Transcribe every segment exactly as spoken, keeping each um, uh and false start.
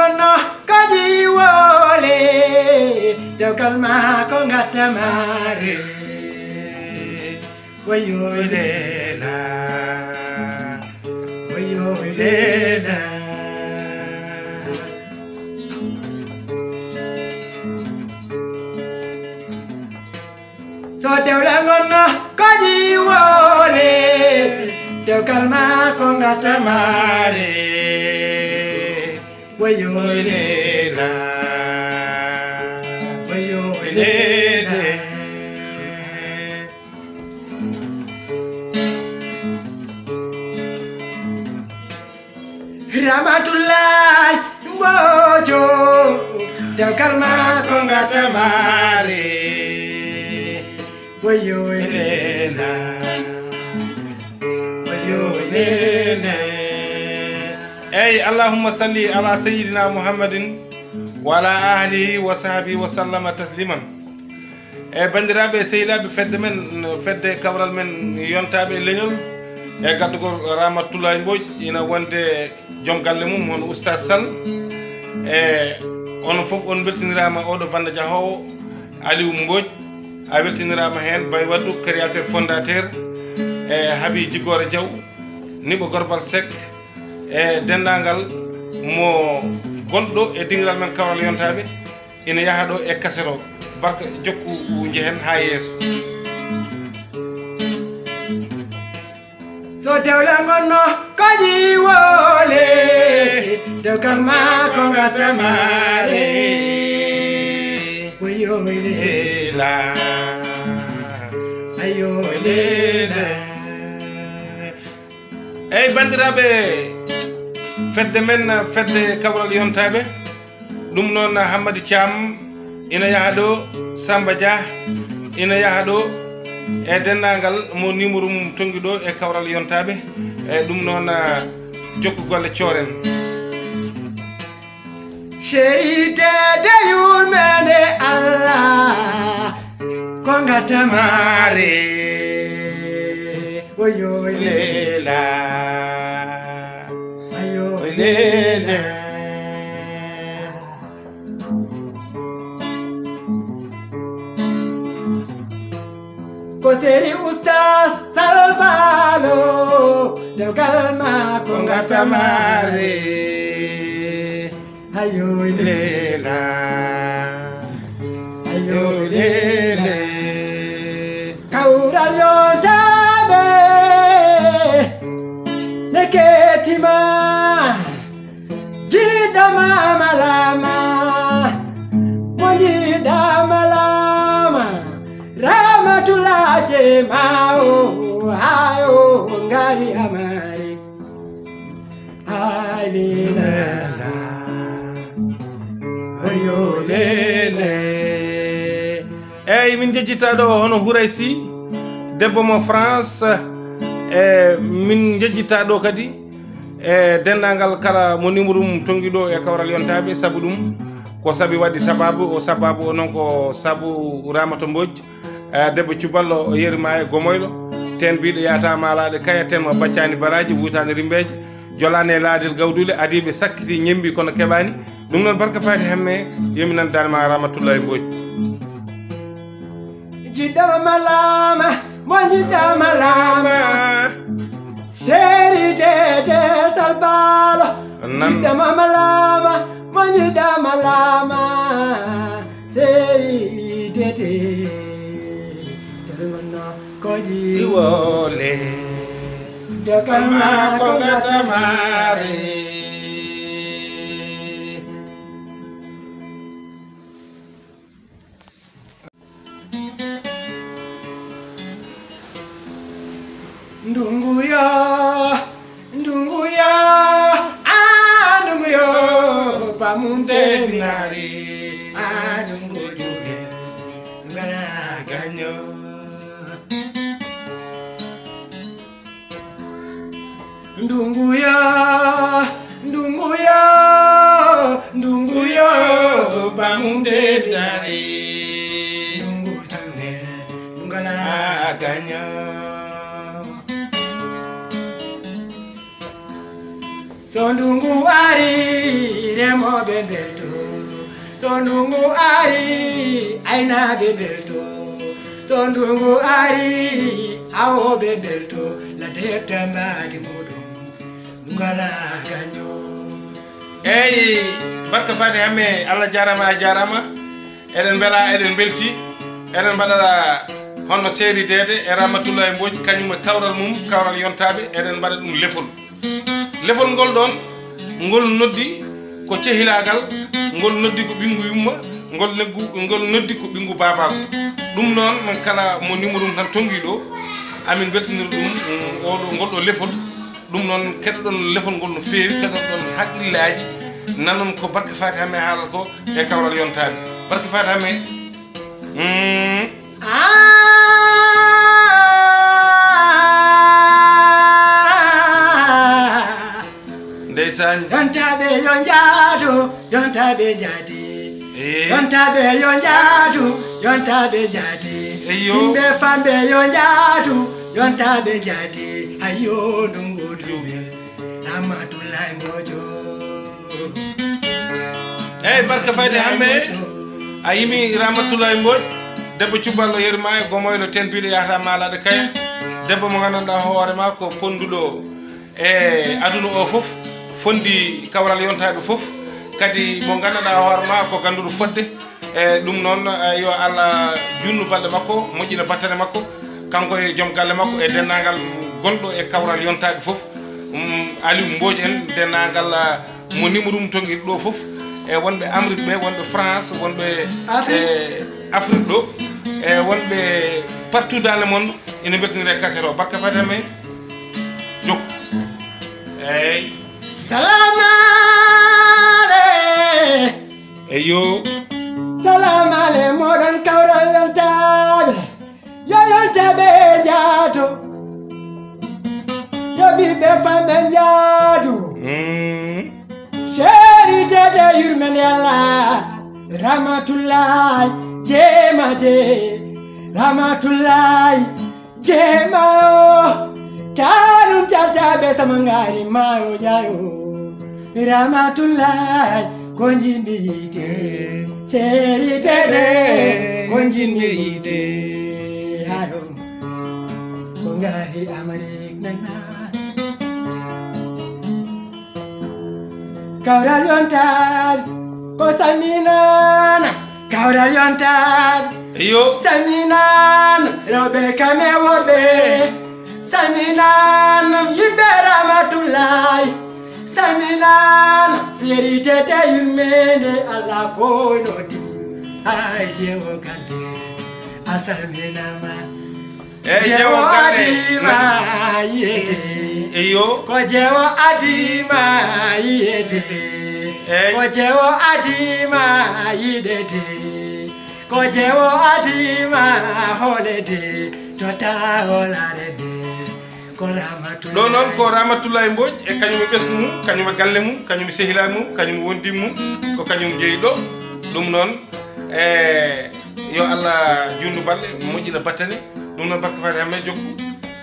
No kaji wole, dewgal ma ko ngatta mare. Wayo lela, wayo lela. So dewle ngonno ko jiwole, dewgal ma ko ngatta mare. Wayo lela, wayo lela. Ramatullahi Mbojo, dewgal ma ko ngatta mare. Wayo lela, wayo lela. Eyi, allahumma salli ala sayyidina Muhammadin wa ala alihi wa sahbihi wa sallama tasliman. E banndiraaɓe e sehilaaɓe, fedde men, fedde kawral men yontaaɓe e leñol, e gaddugol Ramatullahi Mbodj, ina wonde joom galle mum, hono Oustaz Sall. E onon fof, on mbeltiniiraama, oɗo bannda jahoowo, Aliou Mbodj, a weltiniiraama heen, Bay Waddu, créateur, fondateur, e Habi Jiggoore Diaw, Niɓo Gorbal Seck, e denndaangal mo gonɗo e dingiral men kawral yontaaɓe. Ina yaha ɗo e kasero. Barka, jokku njehen haa yeeso. So dewle ngonno ko jiwole, dewgal ma ko ngatta mare. Wayo lela, wayo lela. Eyi, banndiraaɓe, fedde men, fedde kawral yontaaɓe, ɗum noon Hammadi Thiam ina yaha ɗo, Samba Dia ina yaha ɗo, e denndaangal mo numéro mum tonngi ɗo e kawral yontaaɓe, e ɗum noon, jokku golle cooren. Chéri Dede yurmende Allah ko ngatta mare. Wayo lela, wayo lela. Ko sehil Oustaz Sall Balo, dewgal ma ko ngatta mare. Wayo lela, wayo lela. Kawral yontaaɓe ne kettima. Jiɗɗo ma malama, mo jiɗɗa malama, Ramatulaje ma o, hayo ngari amare. Ay lelala, wayo lele. Eyi, min njejjita ɗo hono Houraysi, debbo mo France. E min njejjita ɗo kadi e denndaangal kala mo numéro mum tonngi ɗo e kawral yontaaɓe, sabu ɗum ko sabi waɗi sababu o, sababu o noon ko sabu Ramata Mbodj, e debbo cuballo, o yeri ma e gomoyɗo, teen biɗo yata malaaɗe kaya, teen mo baccani baraaji, wutani rimbeeje, jolani e laadel gawdule, adiiɓe sakkiti, ñembi kono keɓani. Ɗum noon, barka faati hemme, yomi nan daan ma Ramatullahi Mbodj. Jiɗɗo ma malama, mo jiɗɗa malama. Seri Dede Sall Balo. Nan. Jiɗɗo ma malama, mo jiɗɗa malama. Seri Dede. Tolgonno ko jiwole. Dokal ma ko ngatta mare. Ndungu yo, ndungu yo, a ndungu yo, pamunde binari, a ndungu juge, ngana ganyo. Ndungu yo, ndungu yo, ndungu yo, bamunde bitari. Ndungu tune, ndungana ganyo. So ndungu ari, remooɓe mbelto. So ndungu ari, aynaaɓe mbelto. So ndungu ari, awooɓe mbelto. Ladde heɓta mbaadi muɗum, ndu ngalaa gaño. Eyi, barka faade hamme, Allah jaaraama, a jaaraama. Eɗen mbela, eɗen mbelti. Eɗen mbaɗa hono Seeri Deede e Ramatullahi Mbodj, kañum e kawral mum, kawral yontaaɓe, eɗen mbaɗa ɗum lefol. Lefol ngol ɗoon, ngol noddi ko cehilaagal, ngol noddi ko ɓinngu yumma, ngol neggu-, ngol noddi ko ɓinngu baabaagu. Ɗum noon, kala mo numéro mum tan tonngi ɗo, amin mbeltinira ɗum, mm, oɗo, ngol ɗo lefol. Ɗum noon, keɗoɗon lefol ngol no feewi, keɗoɗon haqqillaaji, nanon ko Barka Faati Hamme haalata ko e kawral yontaaɓe. Barka Faati Hamme, mm, Ah, ndeysaan. Yontaaɓe yo njaadu, yontaaɓe njaadi. Eh. Yontaaɓe yo njaadu, yontaaɓe njaadi. Eyyo. Yimɓe famɓe yo njaadu, yontaaɓe njaadi. Hayyo, ɗum gootum. Rahmatullahi Mbojo. Eyi, Barka Faati Hamme. A yimi Rahmatullahi Mbodj, debbo cuballo yeri ma e gomoylo tenpiiɗo yahata maalaɗo kaya. Debbo mo nganndanɗaa hoore ma ko ponnduɗo e aduna o fof, fondi kawral yontaaɓe fof. Kadi mo nganndanɗaa hoore ma ko gannduɗo fodde. E ɗum noon, e, yo Allah juutnu balɗe makko, moƴƴina battane makko. Kanko e joom galle makko e denndaangal gonɗo e kawral yontaaɓe fof. Um, Aliou Mbodj en, denndaangal, a, mo numéro mum tonngi ɗo fof, e wonɓe Amérique ɓe, wonɓe France, wonɓe, Afrique. E Afrique ɗo, e wonɓe partout dans le monde, ina mbeltaniraa e kaset o. Barka Faati Hamme, jokku. Eyi. Salaam ale. Eyyo. Salaam ale mooɗon kawral yontaaɓe. Yo yontaaɓe njaado. Yo ɓiɓɓe famɓe njaadu. Mm. Seeri Deede yurmeende Allah. Rahmatullahi jeemaaje. Rahmatullahi jeemaayo. Taanum jaltaaɓe sama ngaari maayo jaayo. Rahmatullahi ko njiɗmi yiide. Seeri Deede ko njiɗmi yiide. Haɗo ko ngaari Amérique nana. Kawral yontaaɓe ko salminaana. Kawral yontaaɓe. Iyo. Salminaana rewɓe kam e worɓe. Salminaana yimɓe Rahmatullahi. Salminaana Seeri Deede yurmeende Allah ko no dimi. Hay jeewo galle a salminaama. Eyi, jeewo jeewo galle. Adii ma yi'ede. Eyo. Ko jeewo adii ma yi'ede. Eyi. Ko jeewo adii ma yiɗede. Ko jeewo adii ma hoolede. To taa hoolaare nde. Ko Rahmatullahi. Ɗo noon ko Rahmatullahi Mbodj e kañum e ɓesngu mum, kañum e galle mum, kañum e sehilaaɓe mum, kañum e wondiiɓe mum, ko kañum jeyi ɗo. Ɗum noon, e, yo Allah juutnu balɗe, moƴƴina battane. Ɗum noon, Barka Faati Hamme, jokku.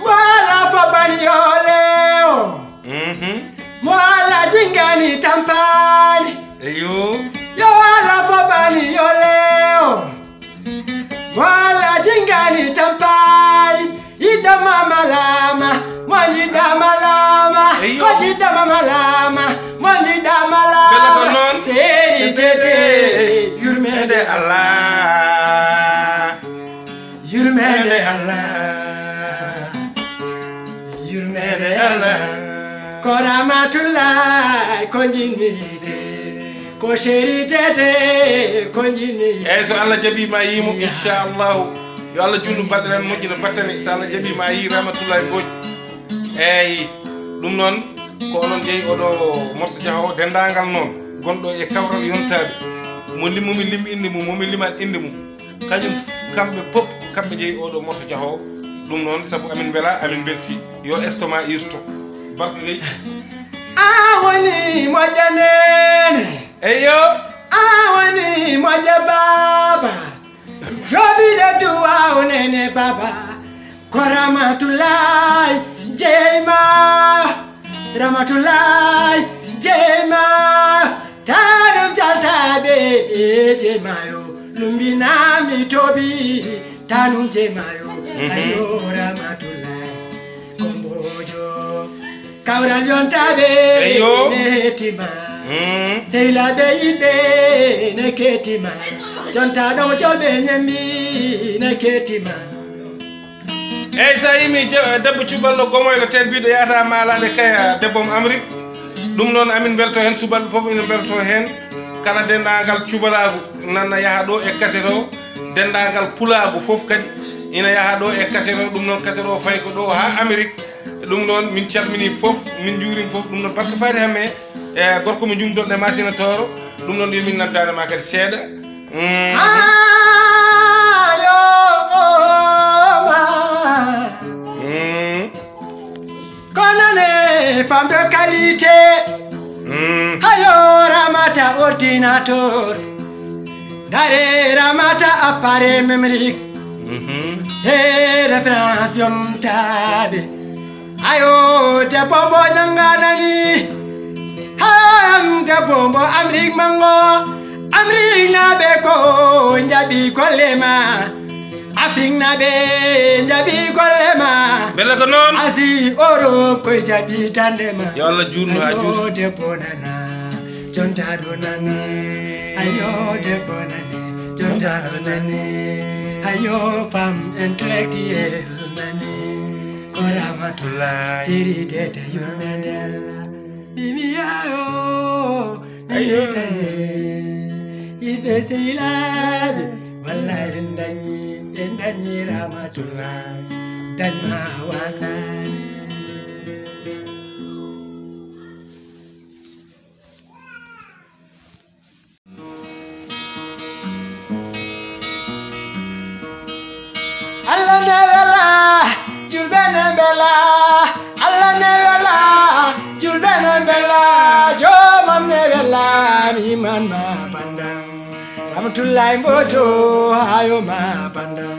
Mo Allah foɓani yo leewo. Mhm. Mo Allah jingani tampaani. Eyo. Yo Allah foɓani yo leewo. Mo Allah jingani tampaani. Yiɗɗo ma malaama. Mo jiɗɗa malaama. Eyo. Ko jiɗɗo ma malaama. Mo jiɗɗa malaama. Bella ko noon. Seeri Deede. Yurmeende Allah. Yurmeende Allah. Yurmeende Allah. Ko Rahmatullahi ko njiɗmi yiide. Ko Seeri Deede ko njiɗmi yiide. Eyi, so Allah jaɓii ma yii mo, inchallahu. Yo Allah juutnu balɗe men, moƴƴina battane. So Allah jaɓii ma yii Rahmatullahi Mbodj. Eyi, ɗum noon ko onon jeyi oɗo morso jaho, denndaangal noon gonɗo e kawral yontaaɓe. Mo limmi mi limmi innde mum, mo mi limaani innde mum. Kañum, kamɓe pop, kamɓe jeyi oɗo morso jaho. Ɗum noon, sabu amin mbela, amin mbelti. Yo estomac irto. Barka gay. A woni moƴƴa neene. Eyo. A woni moƴƴa baaba. Jooɓiiɗo duwaaw neene baaba. Ko Rahmatullahi jeyi ma. Rahmatullahi Jeema, tanum jaltaɓe ɓe jeemayo, lumbinami tobi, tanum jeemayo, Mhm. Ayo Ramatullah, Kombojo, kawral yontaɓe Eyo. Ne hetima, Mm. Seylaɓe yiɓe ne ketima, jonta ɗomo jolɓe ñembi ne ketima. Eyyi, sa yimi je- debbo cuballo gomoylo ten biɗo yahata malaɗe kaya debbo mo Amérique. Ɗum noon amin belto hen, subalɓe fof ina belto hen. Kala dendagal cubalagu nanna yaha ɗo e kaset o, dendagal pulagu fof kadi ina yaha ɗo e kaset o. Ɗum noon kaset o fayi ko ɗo ha Amérique. Ɗum noon min calmini fof, min juurima fof. Ɗum noon barka fadi hamme e gorko mo jumdon e masina toro. Ɗum noon yo min naddane ma kadi seeɗa. Mm. Ah, yo, oh, ma. Mm. Kono ne femme de qualité. Mm. Hayo Ramata ordinateur. Dare Ramata appareil mémorique. Mhm. E référence yontaɓe. Ayo debbo mbo nanganani. Ham debbo mbo Amérique mango. Amérique naɓe ko jaɓi golle ma. Afrik naɓe jaɓi golle ma. Bele ko noon. Asi Europe koye jaɓi dande ma. Yo Allah juutnu ha juuti. Ayo debbo nana. Jontaɗo nani. Ayo debbo nani. Jontaɗo nani. Ayo femme intellectuelle nani. Ko Ramatullah. Siri dede yonanel. Bimi ayo. Ayo. Yiɓe sehilaɓe. Walla en dañi, en dañi Ramatullah. Dañma wasani. Allah ne wela, julɓe ne mbela. Allah ne wela, julɓe ne mbela. Jomam ne wela, mi man ma bandam. Ramatullahi Mbojo, hayo ma bandam.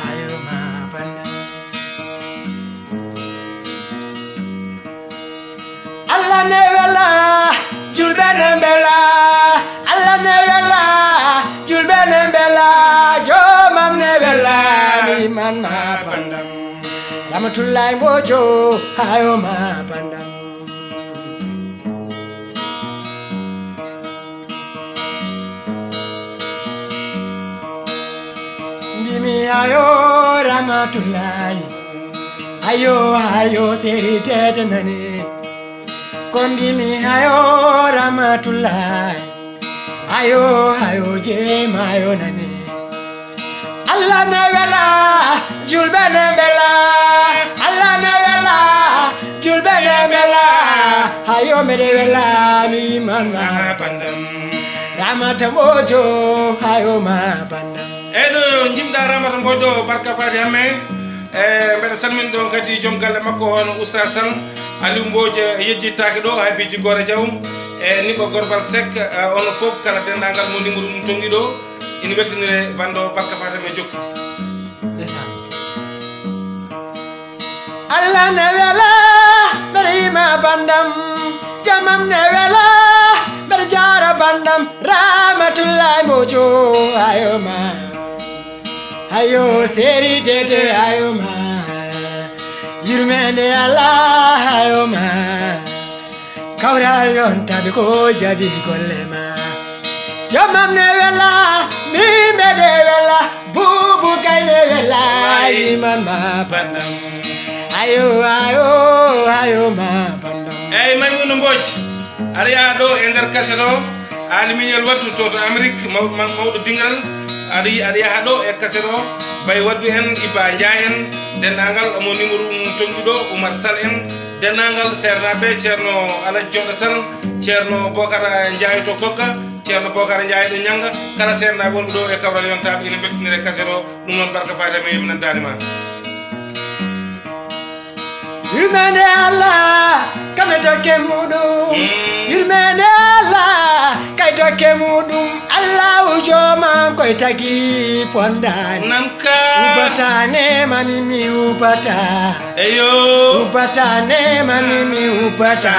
Hayo ma bandam. Allah ne wela, julɓe ne mbela. Allah ne wela, julɓe ne mbela. Jomam ne wela, mi man ma bandam. Ramatullahi Mbojo, hayo ma bandam. Mbimi ayo Ramatullahi. Ayo, ayo, seri tete nani. Ko mbimi ayo Ramatullahi. Ayo, ayo, jema ayo nani. Allah ne wela, julɓe ne mbela. Allah ne wela, julɓe ne mbela. Ayo, mede wela, mi man ma bandam. Ramata Mbojo, ayo ma bandam. Eyyi, ɗo jimɗa Ramata Mbojo, barka fati hamme. E, mbeɗa salmini ɗon kadi joom galle makko, hono Oustaz Sall, Aliou Mbodj, yejjittaake ɗo, Habidji Gora Diaw, e Niɓo Gorbal Seck, e, onon fof kala denndaangal mo numéro mum tongi ɗo, ina weltinire banndo barka fati hamme jokku. Ndeysaan. Allah ne wela, mbeɗa yima bandam, jamam ne wela, mbeɗa jaara bandam, Ramatullahi Mbojo, ayo ma. Ayo, seri dede, ayo ma. Yurmende Allah, ayo ma. Kawral yontaɓe ko jaɓi golle ma. Jamam ne wela, mi mede wela, bubu kay ne wela, iman ma bandam. Ayo, ayo, ayo ma bandam. Eyyi, Maimouna Mbodj, aɗa yaha ɗo e nder kaset o, Aali Miñel Waddu to, to Amérique, maw-, ma-, mawɗo dingiral. Aɗa yi-, aɗa yaha ɗo e kaset o, Bay Waddu en, Iba Ndiaye en, denndaangal mo numéro mum tongi ɗo, Oumar Sall en, denndaangal seernaaɓe, Ceerno Alaji Jooɗo Sall, Ceerno Bokar Ndiaye to Kokka, Ceerno Bokar Ndiaye ɗo Ñannga, kala seernaaɓe wonɓe ɗo e kawral yontaɓe ina beltinire kaset o, ɗum noon barka fayda men, yomi nandaani ma. Yurmende Allah, kame tokke muɗum. Mm. Yurmende Allah, Kay dokke muɗum Allahu joomam koy tagi fondaani. Nan ka. Ubata nema mi mi ubata. Eyo. Ubata nema mi mi ubata.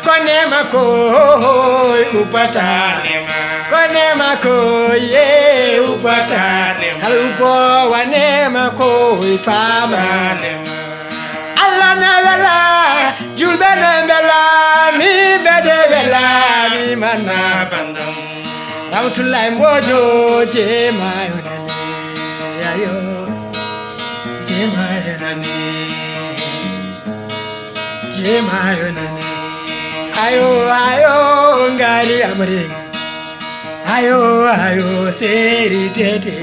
Ko nema koy ubata. Nema. Ko nema koy ye ubata. Nema. Kala ubowa nema koy fama. Nema. Allah ne wela, julɓe ne mbela, mi mbede wela, mi manna bandam. Ramatullahi Mbojo, jema yo nani, ayo, jema yo nani, jema yo nani. Ayo, ayo, ngari amring. Ayo, ayo, seri tete.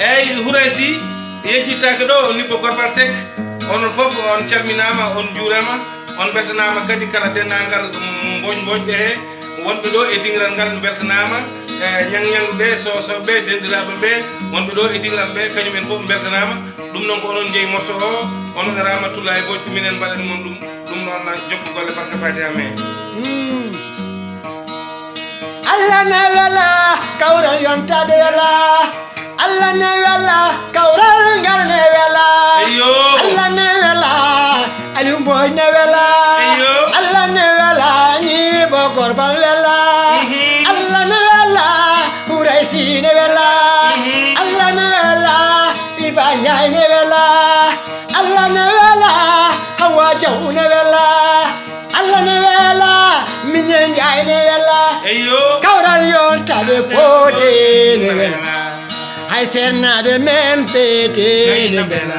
Eyyi, Houraysi, yejjittaake ɗo, Nibbo Gorbal Seck. Onon fof, on calminaama, on njuuraama, on mbeltanaama kadi kala denndaangal, mm, mbooj mboojɓe he, wonɓe ɗo e diŋral ngal mbeltanaama, e ñaŋ-ñaŋ ɓe, soosooɓe ɓe, denndiraaɓe ɓe, wonɓe ɗo e diŋral ɓe, kañum en fof mbeltanaama. Ɗum noon ko onon njeyi morso o, onon e Ramatullahi Booj, ko minen mbaɗani mon ɗum. Ɗum noon na jokku golle barka faati amen. Mm. Allah ne wela, kawral yontaɓe wela. Allah ne wela, kawral ngal ne wela. Eyyo. Allah ne wela, Aliou Mbooj ne wela. Eyyo. Allah ne wela, Nibbo Gorbal wela. Mhm. Allah ne wela, Houraysi ne wela. Mhm. Allah ne wela, Iba Njaay ne wela. Allah ne wela, Hawa Jaw ne wela. Allah ne wela, Miñel Njaay ne wela. Eyyo. Kawral yontaɓe foote ne wela. Hay sernaaɓe men peete ne mbela.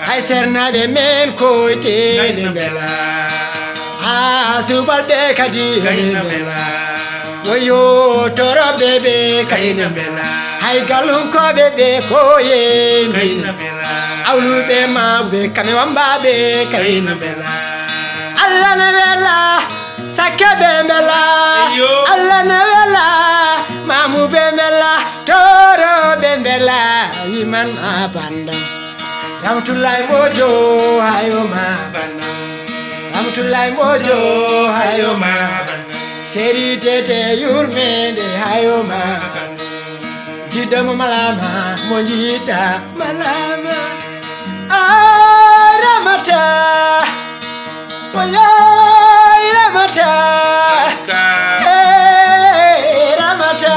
Hay sernaaɓe men koyte ne mbela. Haa subalɓe kadi ne mbela. Woyo toroɓe ɓe kay ne mbela. Hay gallunkooɓe ɓe koye ne mbela. Awluɓe mawɓe kame wambaaɓe kay ne mbela. Allah ne wela. Sakke ɓe mbela. Eyyo. Allah ne wela. Mamu ɓe mbela. Toro ɓe mbela. Yiman ma bandam. Ramatullahi Mbojo hayo ma bandam. Ramatullahi Mbojo hayo ma bandam. Seri tete yurmende hayo ma bandam. Jiɗɗo mo malama, mo jiɗɗa malama. Ay Ramata, o yaay Ramata. Ka. Hey, Ramata.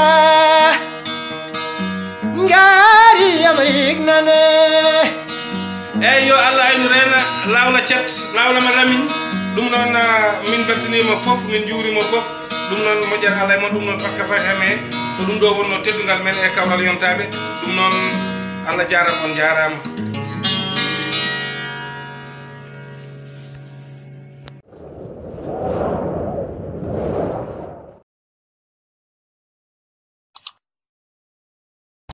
Ngari Amérique nane. Eyyi, yo Allah aynu reena, lawla cet, lawla ma lamin. Ɗum noon, ah, min mbeltaniima fof, min njuuriima fof. Ɗum noon, moƴƴere Allah e mon, ɗum noon, barka faati amen. Ko ɗum ɗo wonno teddungal men e kawral yontaaɓe. Ɗum noon, Allah jaaraama, on jaaraama.